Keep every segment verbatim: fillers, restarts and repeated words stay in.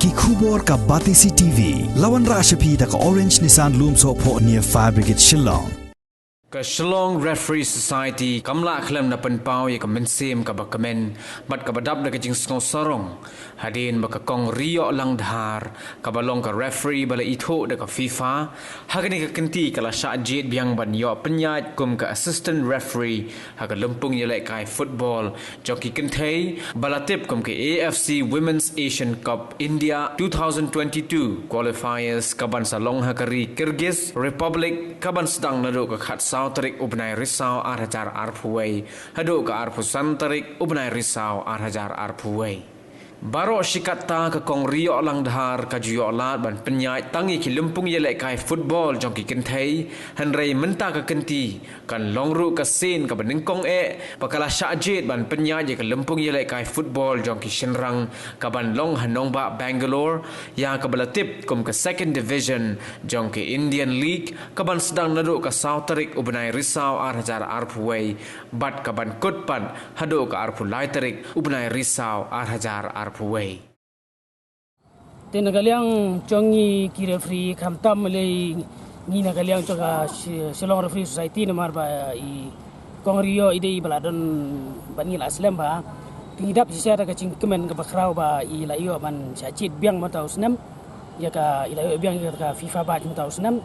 Ki khubor ka Batesi T V. La wanrah sha phi da ka Orange Nissan Lumsohphoh near Fire Brigade Shillong. Ka Shillong Referee Society kam lah khlem da pynpaw ïa ka mynsiem kaba kmen bad kaba dap da ka jingsngew sarong hadien ba ka Kong Riyoh Langdhar, kaba long ka referee ba la ithuh da ka FIFA, ha kane ka kynti ka la shah jied biang ban ïoh pynïaid kum ka assistant referee ha ka lympung ïalehkai football jong ki kynthei ba la tip kum ka A F C Women's Asian Cup India two thousand twenty-two qualifiers, kaban sa long ha ka ri Kyrgyz Republic, kaban sdang naduh ka khatsaw tarik u bnai Risaw ar hajar arphew wei haduh ka arphew san tarik u bnai Risaw ar hajar arphew wei. Baroh shi katta ka Kong Riyoh Langdhar ka ju ïoh lad ban pynïaid tang ïa ki lympung ïalehkai football jong ki kynthei, hynrei mynta ka kynti kan long ruh ka sien kaba nyngkong eh ba ka la shah jied ban pynïaid ïa ka lympung ïalehkai football jong ki shynrang, kaban long ha nongbah Bangalore, ïa kaba la tip kum ka Second Division jong ka Indian League, kaban sdang naduh ka saw tarik u bnai Risaw ar hajar arphew wei bad kaban kut pat haduh ka arphew lai tarik u bnai Risaw ar hajar arphew wei. Te na ka liang jong ngi ki referee, khamtam lei ngi na ka liang jong ka Shi-, Shillong Referee Society, namar ba i Kong Riyoh i dei ba la don bad ngi la slem bha. Te ngi dap shisha da ka jingkmen kaba khraw ba i la ïoh ban shah jied biang mynta u snem. Ïa ka, i la ïoh biang ïa ka FIFA badge mynta u snem.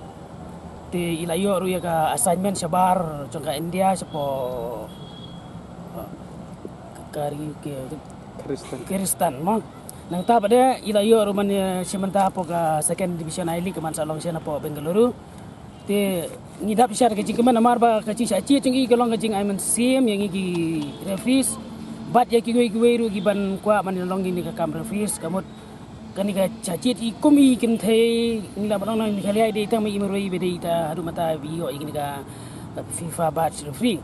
Te i la ïoh ruh ïa ka assignment shabar jong ka India shapoh ka ri ka Kyrgyzstan. Kyrgyzstan mo. Nangta pat de i la ïoh ruh man, eh, shim bynta hapoh ka Second Division I-League, kaban sa long shen hapoh Bengaluru. Te ngi dap shisha da ka jingkmen namar ba ka jingshah jied jong i ka long ka jingai mynsiem ïa ngi ki referees bad ïa kiwei kiwei ruh kiban kwah ban long kine ka kam referees. Ka mut kane ka shah jied i kum i kynthei, ngi la ban ong na Meghalaya i dei tang ma i marwei ba dei ta haduh mynta ba i ïoh ïa kane ka FIFA badge referee.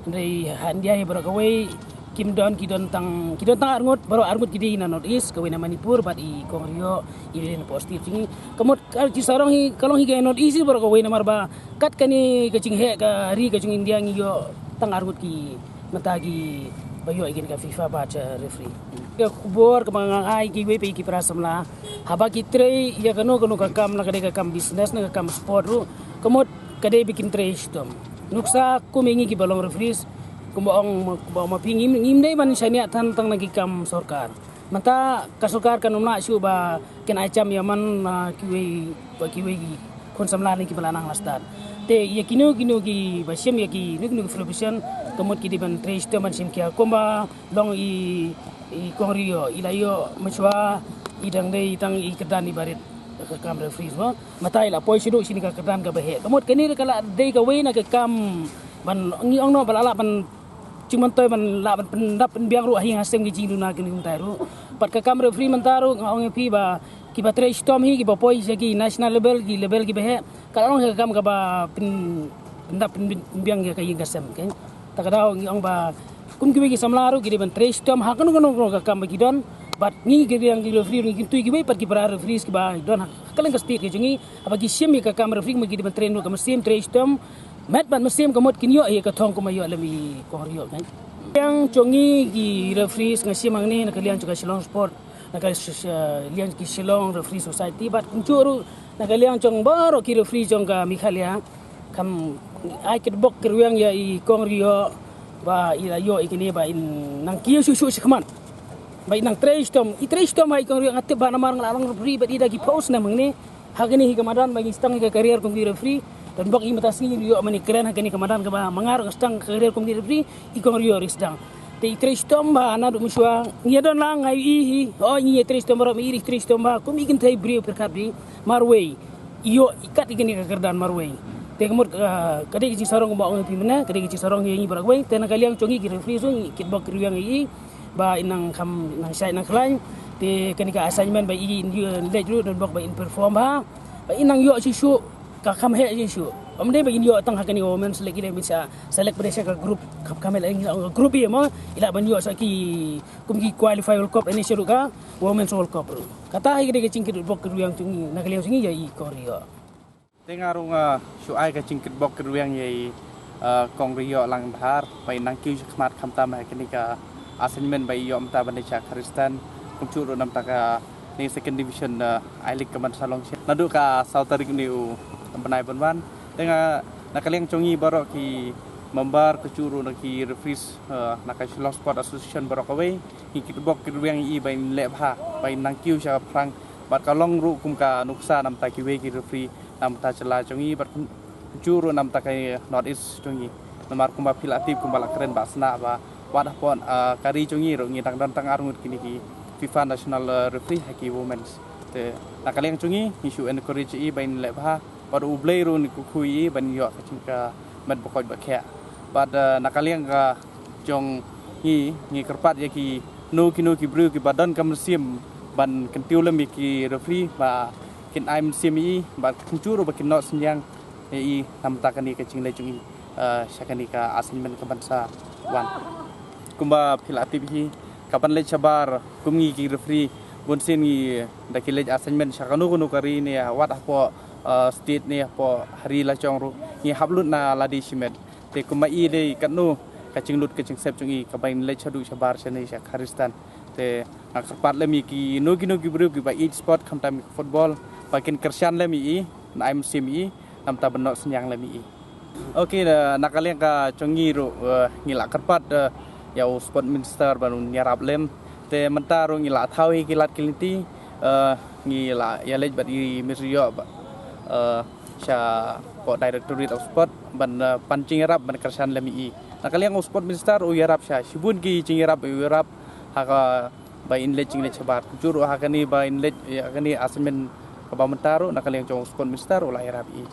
Hynrei ha India hi baroh kawei kim don, ki don tang, ki don tang arngut, baroh arngut ki dei na North East, kawei na Manipur bad i Kong Riyoh i dei na Post State jong ngi. Ka mut ka jingsarong hi ka long hi ka North East hi baroh kawei, namar ba kat kane ka jingheh ka ri ka jong India ngi ïoh tang arngut ki mynta kiba ïoh ïa kane ka FIFA badge, eh, referee. Ka khubor kaba nga ai kiwei pat ïa ki para samla, haba ki trei ïa kano kano ka kam, la ka dei ka kam business ne ka kam sport ruh, ka mut ka dei ba kin trei shitom. Nuksa kum ïa ngi kiba long referees, kumba ong, kumba ong ma phi, ngim, ngim dei ban shaniah than tang na ki kam sorkar. Mynta ka sorkar kan ym lah shuh ba kin ai jam ïa man, ah, kiwei, ba kiwei ki khun samla ne kiba la nang la stad. Te ïa kino kino kiba shim ïa kino kino ki profession, ka mut ki dei ban trei shitom ban shim khia, kumba long i, i Kong Riyoh, i la ïoh mynshuwa i dang dei tang i kyrdan iba rit ka kam referees mo. Mynta i la poi shaduh shane ka kyrdan kaba heh. Ka mut kane ka la dei kawei na ka kam ban, ngi ong noh, ba la lah ban jingmyntoi ban lah ban pyndap pynbiang ruh ha ïing ha sem ki jingduna kine kumtai ruh. Bad ka kam referee mynta ruh nga ong ïa phi ba kiba trei shitom hi, kiba poi sha ki national level, ki level kiba heh, ka la long ka kam kaba pyn-, pyndap pyn-, pynbiang ïa ka ïing ka sem, okay? Ta ka daw ngi ong ba kum kiwei ki samla ruh ki dei ban trei shitom ha kano kano kano ka kam ba ki don. Bad ngi ki riang ki referee ruh ngi kyntu ïa kiwei pat ki para referees kiba don ha kylleng ka state ka jong ngi, haba ki shim ïa ka kam referee ma ki dei ban trei noh ka mynsiem, trei shitom met bad mynsiem, ka mut kin ïoh ïa ka thong kumba ïoh lem i Kong Riyoh, okay? Liang jong ngi ki referees nga shim hangne na ka liang jong ka Shillong Sport, na ka sh-, sh-, liang ki Shillong Referee Society bad kumjuh ruh na ka liang jong baroh ki referee jong ka Meghalaya. Kam ai kitbok kitrwiang ïa i Kong Riyoh ba i la ïoh ïa kine ba in nang kiew shuh shuh shakhmat, ba in nang trei shitom, i trei shitom ha i Kong Riyoh. Nga tip ba namar nga la long referee bad i da ki phew snem hangne. Ha kane hi ka madan ba ngi sdang ïa ka career kum ki referee, don bok i mynta sngi ïoh mane kren ha kane ka madan kaba ma nga ruh nga sdang ka career kum ki referee, i Kong Riyoh ruh i sdang. Te i trei shitom bha naduh mynshuwa, ngi ïa don lang ha i hi, o ngi ïa trei shitom baroh, ma i ruh i trei shitom bha kum i kynthei briew pyrkhat bha marwei. I ïoh i kat ïa kane ka kyrdan marwei. Te ka mut, ah, ka dei ka jingsarong kumba ong ïa phi mynne, ka dei ka jingsarong ïa ngi baroh kawei. Te na ka liang jong ngi ki referee ruh ngi kitbok kitrwiang ïa i ba in nang kham, nang shai nang khlaiñ. Te kane ka assignment ba i in ïoh leit ruh don bok ba in perform bha, ba in nang ïoh shuh shuh ka kham heh shuh shuh. Ym dei ba in ïoh tang ha kane ka Women's League, i la mih sha, select ba dei sha ka group, kham, kham heh la ngi la ong ka group A mo, i lah ban ïoh sha ki kum ki qualify World Cup, ine sha ruh ka Women's World Cup ruh. Kata hi ka dei ka jingkitbok kitrwiang jong ngi na ka liang jong ngi ïa i Kong Riyoh. Te nga ruh nga shu ai ka jingkitbok kitrwiang ïa i, uh, Kong Riyoh Langdhar ba i nang kiew shakhmat khamtam ha kane ka assignment ba i ïoh mynta ban leit sha Kyrgyzstan, kumjuh ruh na bynta ka Ni second division, uh, I-League ka ban sa long sha naduh ka saw tarik ni u bnai ban wan. Te nga na ka liang jong ngi baroh ki member, ka jong ruh na ki referees, uh, na ka Shillong Sport Association baroh kawei, ngi kitbok kitrwiang ïa i ba in leh bha, ba in nang kiew sha phrang. Bad ka long ruh kum ka nuksa namta kiwei ki referee namta jylla jong ngi bad kum jong ruh namta ka North East jong ngi. Namar kumba phi la tip, kumba la kren ba sna ba wat hapoh, ah, ka ri jong ngi ruh ngi dang don tang arngut kine ki FIFA National, ah, Referee ha ki Women's. Te na ka liang jong ngi ngi shu encourage i ba in leh bha, bad U Blei ruh un kyrkhu ïa i ban ïoh ka jingkyrmen bakoit bakhiah. Bad, ah, na ka liang ka jong ngi, ngi kyrpad ïa kino kino ki briew kiba don ka mynsiem ban kyntiew lem ïa ki referee ba kin ai mynsiem ïa i, bad kumjuh ruh ba kin noh synñiang ïa i namta kane ka jingleh jong i, eh, sha kane ka assignment ka ban sa wan. Kumba phi la tip hi, ka ban leit shabar kum ngi ki referee, bunsien ngi da ki leit assignment sha kano kano ka ri ne wat hapoh, eh, state ne hapoh ha ri la jong ruh, ngi hap lut na lade shimet. Te kumba i dei katno ka jinglut ka jingsep jong i, ka ban leit shaduh shabar shane sha Kyrgyzstan. Te nga kyrpad lem ïa kino kino ki briew kiba ïeit sport khamtam football ba kin kyrshan lem ïa i, na ai mynsiem ïa i namta ban noh synñiang lem ïa i. Okay, na, na ka liang ka jong ngi ruh, eh, ngi la kyrpad, eh, ïa u sport minister ban un ïarap lem. Te mynta ruh ngi la thaw hi ki lad ki lynti, eh, ngi la ïaleit bad i Mister Ïoh ba, eh, sha poh Directorate of Sport ban, eh, pan jingïarap ban kyrshan lem ïa i. Na ka liang u sport minister u ïarap sha shibun ki jingïarap u ïarap ha ka ba in leit jingleit shabar. Kumjuh ruh ha kane ba in leit, ïa, kane assignment kaba mynta ruh na ka liang jong u sport minister u la ïarap ïa i.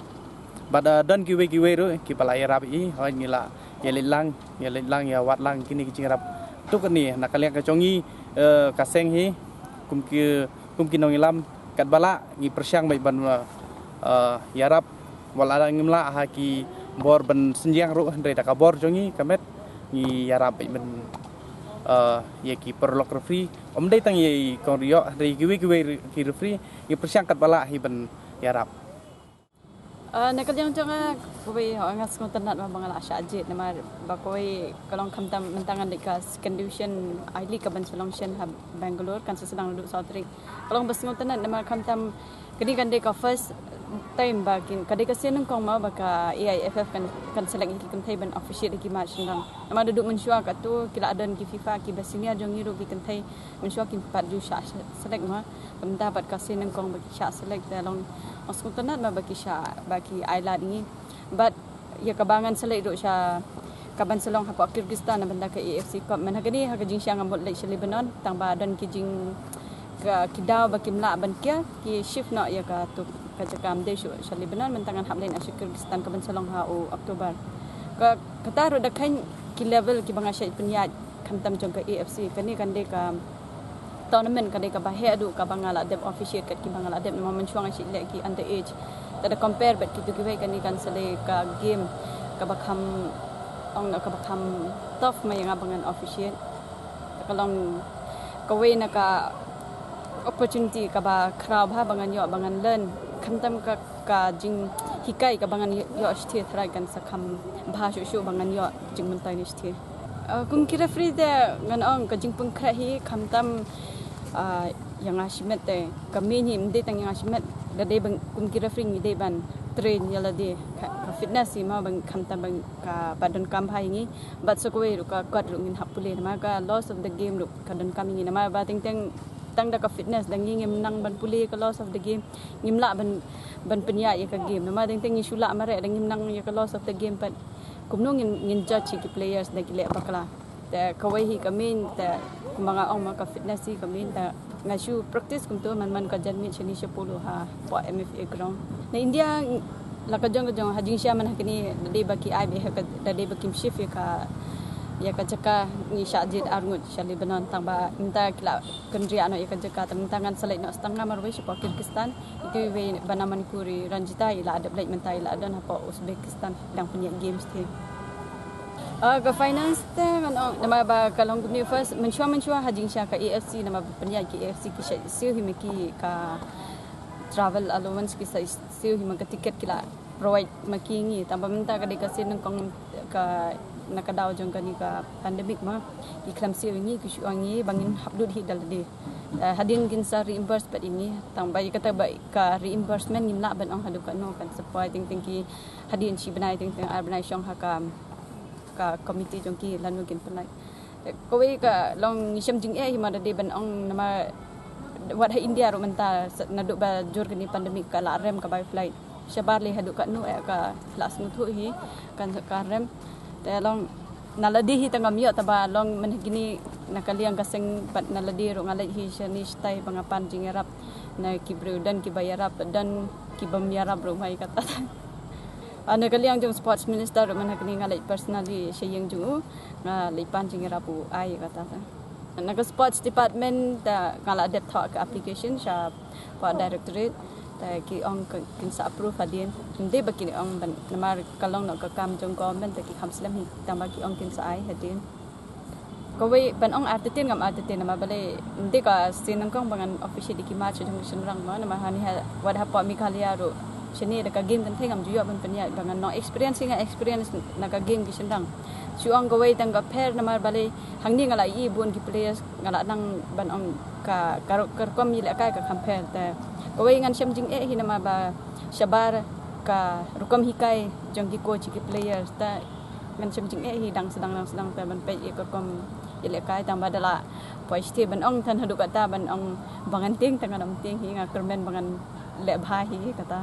Bad, eh, don kiwei kiwei ruh kiba la ïarap ïa i, hooid ngi la ïaleit lang, ïaleit lang, ïawad lang kine ki jingïarap. Te kane na ka liang ka jong ngi, eh, ka seng hi kum ki, kum ki nongïalam katba lah ngi pyrshang beit ban, eh, ïarap, wat la ngim lah ha ki bor ban synñiang ruh, hynrei da ka bor jong ngi ka met ngi ïarap beit ban, eh, ïa ki paralok referee. Ym dei tang ïa i Kong Ïoh, hynrei kiwei kiwei re-, ki referee ngi pyrshang katba lah hi ban ïarap. Ah, na ka liang jong nga kawei, ho, nga sngewtynnat ba nga la shah jied namar ba kawei ka long khamtam mynta ngan leit ka second division I-League ka ban sa long shen ha Bangalore, kan sa sdang naduh saw tarik. Ka long ba sngewtynnat namar khamtam kane kan dei ka first time ba kin, ka dei ka sien nyngkong mo ba ka A I F F kan, kan select ïa ki kynthei ban officiate ïa ki match sdang. Namar naduh mynshuwa katto ki la don ki FIFA kiba senior jong ngi ruh ki kynthei mynshuwa kim pat ju shah select mo. Te mynta pat ka sien nyngkong ba ki shah select, te long, nga sngewtynnat mo ba ki shah, ba ki ai lad ïa ngi. Bad ïa kaba ngan sa leit ruh sha ka ban sa long hapoh Kyrgyzstan na bynta ka A F C Cup. Mynta ha kane ha ka jingshisha nga mut leit sha Lebanon, tang ba don ki jing, ka, ki daw ba kim lah ban kiar, ki shift noh ïa katu ka jaka, ym dei shuh sha Lebanon, mynta ngan hap leit noh sha Kyrgyzstan ka ban sa long ha u October. Ka, kata ruh da kheiñ ki level kiba nga shait pynïaid khamtam jong ka A F C, kane kan dei ka tournament ka dei kaba heh haduh kaba nga la dep officiate kat kiba nga la dep, namar mynshuwa nga shu leh ki underage. Te da compare bad kitu kiwei, kane kan sa dei ka game kaba kham, ong, kaba kham tough ma ïa nga ba ngan officiate. Te ka long kawei na ka opportunity kaba khraw bha ba ngan ïoh, ba ngan learn khamtam ka, ka jinghikai kaba ngan ïoh shathie, tharai kan sa kham bha shuh shuh ba ngan ïoh jingmyntoi ne shathie. Ah, kum ki referee te ngan ong ka jingpynkhreh hi khamtam, ah, ïa nga shimet te ka main hi, ym dei tang ïa nga shimet, da dei ban, kum ki referee ngi dei ban train ïa lade, ka, ka fitness hi mo, ban khamtam ban ka ba donkam bha ïa ngi. Bad sa kawei ruh ka kot ruh ngin hap pule namar ka laws of the game ruh ka donkam ïa ngi, namar ba teng teng tang da ka fitness da ngi ngim nang ban pule ka laws of the game, ngim lah ban, ban pynïaid ïa ka game. Namar teng teng ngi shu lah mareh da ngim nang ïa ka laws of the game, bad kumno ngin, ngin judge ïa ki players da ki leh bakla. Te kawei hi ka main, te kumba nga ong mo ka fitness hi ka main, te nga shu practice kumto man man ka janmiet shane sha Polo hapoh M F A ground. Na India la ka jong ka jong ha jingshisha man ha kane da dei ba ki ai beit ha ka, da dei ba kim shift ïa ka, ïa ka jaka, ngi shah jied arngut sha Lebanon, tang ba mynta ki la kynriah noh ïa ka jaka, te mynta ngan sa leit noh tang nga marwei shapoh Kyrgyzstan. Itu iwei ba na Manipur i Ranjita i la dep leit, mynta i la don hapoh Uzbekistan dang pynïaid games te. Ah, ka finance te ngan ong namar ba ka long kumne, first mynshuwa mynshuwa ha jingshisha ka A F C, namar ba pynïaid ki A F C ki sa siew hi ma ki ka travel allowance, ki sa siew hi ma ka ticket ki la provide ma ki ngi, tang ba mynta ka dei ka sien nyngkong ka na ka daw jong kane ka pandemic mo, ki khlem siew ïa ngi, ki shu ong ïa ngi ba ngin hap lut hi da lade. Eh, hadien kin sa reimburse pat ïa ngi, tang ba ïa kata ba ka reimbursement ngim lah ban ong haduh katno, kan sa poi teng teng ki hadien shi bnai teng teng ar bnai shong ha ka, ka committee jong ki lano kin pynlait. Eh, kawei ka long ngi shem jingeh hi ma da dei ban ong namar wat ha India ruh mynta sa-, naduh ba jur kane pandemic ka la rem ka bai flight. Shabar lei haduh katno eh ka la sngewthuh hi kan ka rem. Te long na lade hi tang ngam ïoh taba long mynhynnin na ka liang ka seng pat na lade ruh nga leit hi shane shatai ba nga pan jingïarap na ki briew, don kiba ïarap, don kibym ïarap ruh mai kata. Ah, na ka liang jong sports minister ruh mynhynnin nga leit personally sha ïing jong u, nga leit pan jingïarap u ai kata. Na ka sports department te nga la dep thoh ka application sha pha directorate, te ki ong ka kin sa approve hadien. Ym dei ba kin ong ban namar ka long noh ka kam jong government te ki kham slem hi tang ba ki ong kin sa ai hadien. Kawei ban ong artatien ngam artatien namar balei ym dei ka sien nyngkong ba ngan officiate ïa ki match jong ki shynrang mo, namar hangne ha, wat hapoh Meghalaya ruh shane da ka game kynthei ngam ju ïoh ban pynïaid ba ngan long experience hi nga experience na ka game ki shynrang. Shu ong kawei tang ka pher namar balei hangne nga la ïohi bun ki players nga la nang ban ong ka, ka, ka rukom ïalehkai ka kham pher te. Kawei ngan shem jingeh hi namar ba shabar ka rukom hikai jong ki coach ki players te ngan shem jingeh hi dang sdang dang sdang te ban peit ïa ka rukom ïalehkai tang ba da la poi shatei ban ong than haduh kata ban ong ba ngan tieng te ngan ym tieng hi, nga kyrmen ba ngan leh bha hi kata.